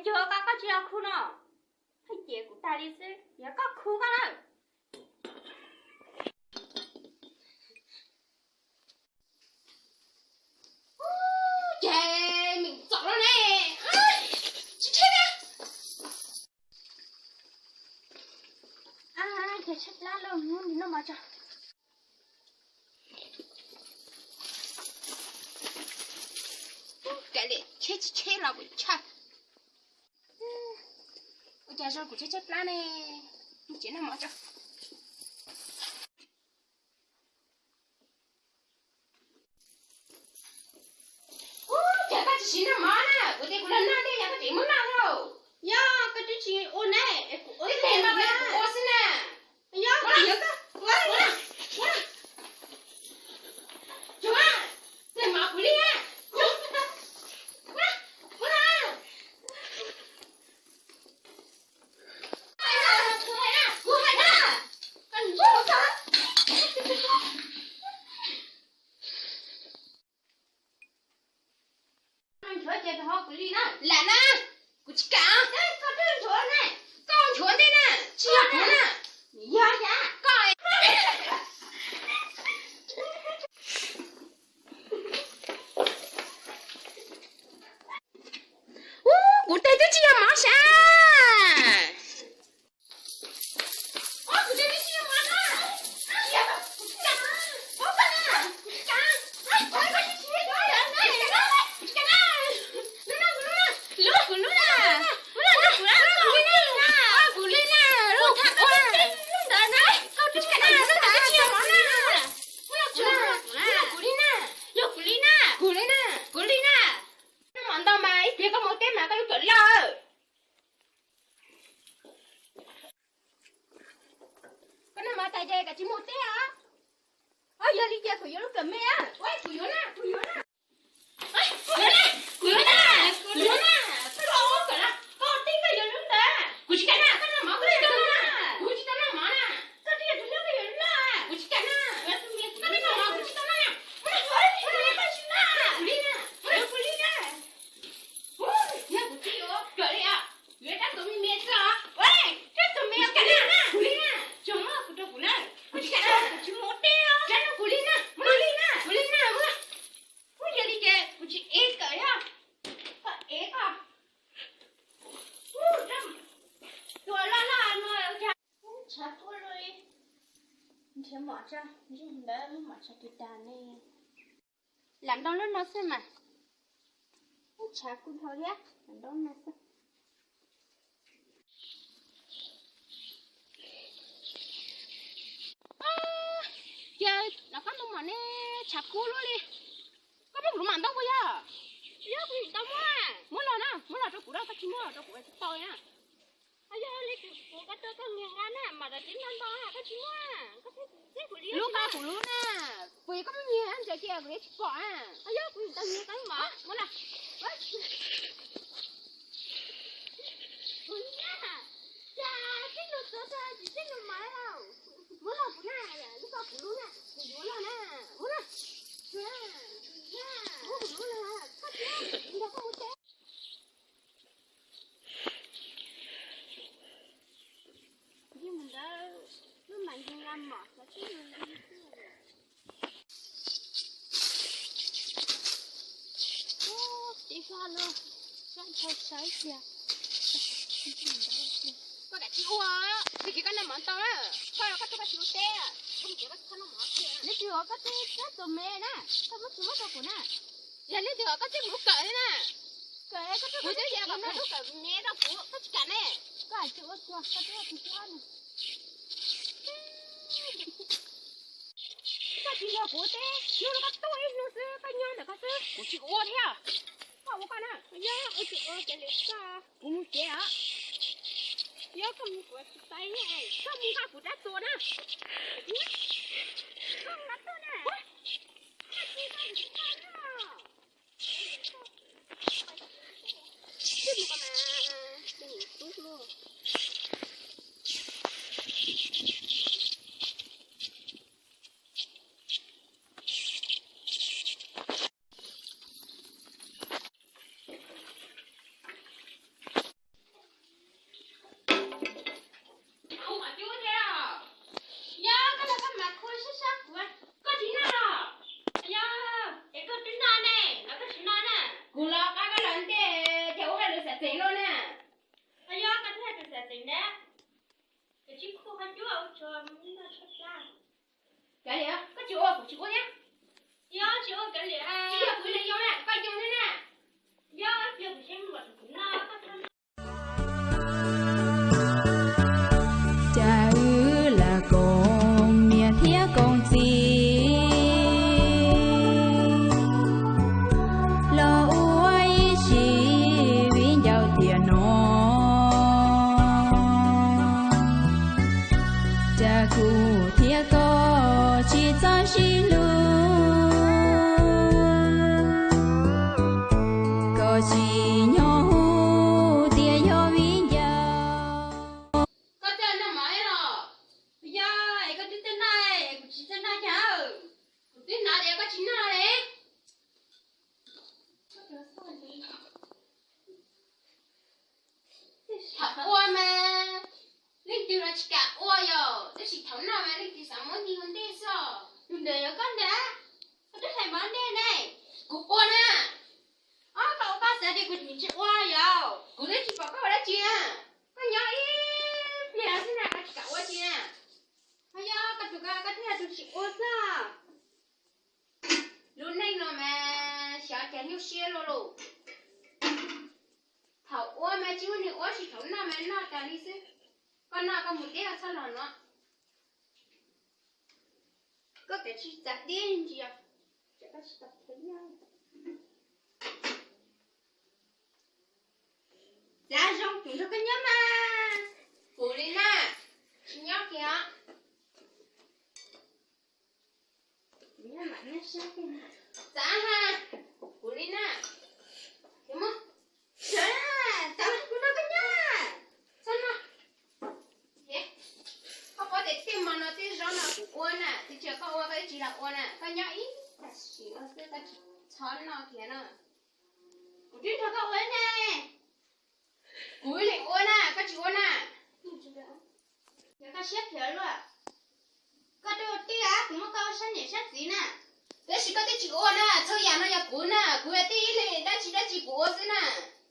Cuag koj, koj tsis los khu no, haj ces kuv tas li xwb, yog koj khu koj na. Ces meem txom los ne, tsis tshaib na. Ces tshaib plab lawm, mus noj mov tso. Kav liam, tsheb tsis tsheb los kuv tshaj. Ua cas zoo kuv tshaib tshaib plab ne. Mus tsev noj mov tso. Ub, cas koj tsis siv noj mov na? Kuv tias kuv los noj thiab, yog koj tseem muab noj lauj. Yog koj twb tsis ua ne, kuv ua xwb na. Yog, yog koj, ua, ua, ua. Tsuag, tes mov kuv li na. Ua, ua. Nchuav ces ho kuv li na. Lam na, kuv tsis kam. Koj nchuav na, koj nchuav ntej na, tsis yog kuv na. Yog yam koj. Ub, kuv tes twb tsis yog mov sav. Kuv li na, kuv li na, kuv li na. Noj mov ntau mas ib pliag koj mus ua teb mas koj yuav kawm lawm. Koj noj mov tas ces koj tsis mus ua teb os. Os, yog li ces kuv yuav lub kawm me. Ua, kuv yuav na, kuv yuav na. Kuv yuav na, kuv yuav na, kuv yuav na. Koj los ua kawm los koj ua teb koj yuav lub ntawd. Kuv tsis kam na, koj noj mov koj tsis tau noj na. Kuv tsis tau noj mov na. Koj twb yog tus hlob koj yuav loj. Kuv tsis kam na. Koj twb noj mov kuv tsis tau noj na. Kuv li na, kuv li na. Yog kuv tsis yuav kawm li os. Yuav rab txuas me me xwb os. Rab txuas me os, kuv li na, kuv li na. Tso kuv rau kuv na. Kuv tsis kam na, kuv tsis mus ua teb os. Rab no kuv li na, kuv li na, kuv li na. Ub, yog li ces kuv tsis ev kawm thiab. Koj ev koj. Ub, tus loj loj no cas tshav kub luaj li. Nrhiav mom tso, ntsej ntawd lub mom tshav kis tas ne. Lam ntoo lub no xwb mas. Tshav kub dhau thiab, lam ntoo lub no xwb. Cia los koj ntoo mom ne, tshav kub luaj li. Koj muab kuv lub mam ntoo puas yog? Yog kuv tsis tau muab. Muab los na, muab los rau kuv, koj tsis muab los rau kuv tsis tau na. Yog li kuv koj tuaj koj niag nqa na, mam rau tib nta nta, koj tsis muab. Lub koj kuv lub na, kuv koj muab nyiag ntsaws cia kuv tsis pom a. Yog kuv tsis tau nyiag koj mas muab los. Kuv niag, cas tib nus txog tag tsis tib nus mas lauj. Muab los kuv na, lub koj kuv lub na, kuv yuav los na, muab los. Muab kuv lub los, koj tsis nrog koj mus tsev. Yeej mus ntawd, lub mam nkeeg nqa mom xyov tib nus li xwb. Ub, tib zog los, zog ntshaw saib tias. Koj kav tsij ua, tag kis koj noj mov tau na, koj koj tuaj koj tsis ua teb, koj mus tsev koj tsis txhob noj mov. Neb tsis ua koj teb rab txuas me na, koj muab tsis muab rau kuv na. Yog neb tsis ua koj teb mus kawm na. Kawm, koj tuaj kuv teb, koj tuaj kawm me rau kuv, koj tsis kam ne. Koj hais tsis ua tsuag, koj teb ua tsuag ne. Koj tsis nrog kuv teb, hnub no koj tuaj ib hnub xwb, koj nyob ntawm koj xwb, kuv tsis ua thiab. Koj ua koj na, yog ua tsis ua ces li koj, kuv mus tsev os. Yog koj mus kuv tsis pais, koj mus nqa kuv rab txuas na. Koj mus nqa tuaj na. Koj tsis nqa kuv tsis nqa na. Kav liam, koj tsis ua kuv tsis ua thiab. Yog kuv li yog na, koj yoo thiab na. Cas wb lam koom niam thiab koom txiv los ua ib sim viv ncaus tiam no. Cas kuv thiab koj tsis txawj sib hlub, koj tsis nyob hu tias yog viv ncaus. Koj txawj noj mov los? Yog es koj twb txawj noj, kuv tsis txawj noj cas? Kuv twb hnov tias koj tsis noj li. Thaum ua mas leej twg los tsis kam ua yom, tab sis thaum noj mas leej twg xav muab tig ua ntej xwb. Tus ntawd yog koj ntag, koj twb hais ua ntej ne. Kuv ua na. Ob, koj ua koj xav tias kuv tsis ua yom? Kuv twb tsis pom koj ua dab tsi na. Koj nyob ib pliag xwb na koj tsis kam ua tsi na. Ho yog koj tus koj, koj thiaj yog tus tsis ua xwb. Lub neej no mas xyov cas nyuaj siab luaj li. Thaum ua mas tsis muaj neeg ua, tsis thaum noj mas noj tas li xwb. Koj noj koj mus teb koj txhob los no. Koj kav tsij txav dib ntsia. Txav zoo kuv nrog koj nyob mas. Kuv li na, tsis nyob kiag. Txav ha, kuv li na. Txav, txav kuv nrog koj nyob. Txhob noj. Koj paub tias tej mov no tej zaub no kuv ua na, tab sis koj ua koj ib tsis los ua na, koj nyob ib tag sim no xwb koj tsis txhob noj kiag no. Kuv twb nrog koj ua ne. Kuv ib leeg ua na, koj tsis ua na. Yog koj siab phem luaj. Koj twb ua tij, kuv muab koj ua sab niam sab txiv na. Tab sis koj twb tsis ua na, txhua yam no yog kuv na, kuv yog tij ib leeg, dab tsi dab tsi kuv ua xwb na.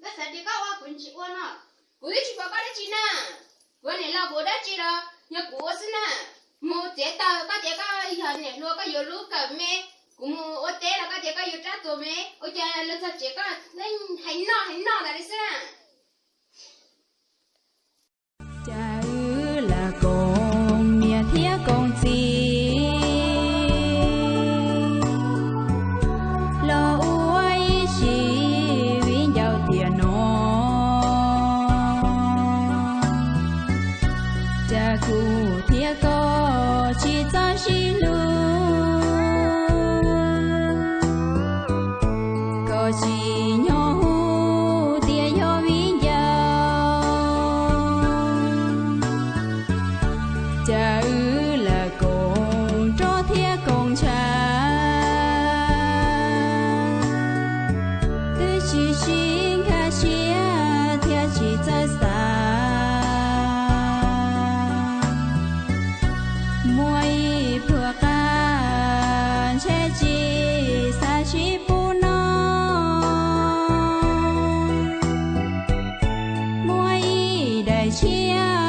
Koj xav tias koj ua kuv tsis ua no. Kuv twb tsis pom koj dab tsi na. Kuv niam laus kuv dab tsi los yog kuv ua xwb na. Mus txiav taws koj tias koj yog niam hluas koj yuav lub kawm me, kuv mus ua teb los koj tias koj yuav rab txuas me, ua cas los txog tsev koj hais noj hais noj tas li xwb na. Cas wb lam koom niam thiab koom txiv los ua ib sim viv ncaus tiam no. Cas kuv thiab koj tsis txawj sib hlub, koj tsis nyob hu tias yog viv ncaus. Cas wb lam koom roj thiab koom ntshav, twb tsis sib nkag siab thiab tsis txawj xav. Muaj ib pluag qab ntshe tsis xav sib pub noj, muaj ib daim tshiab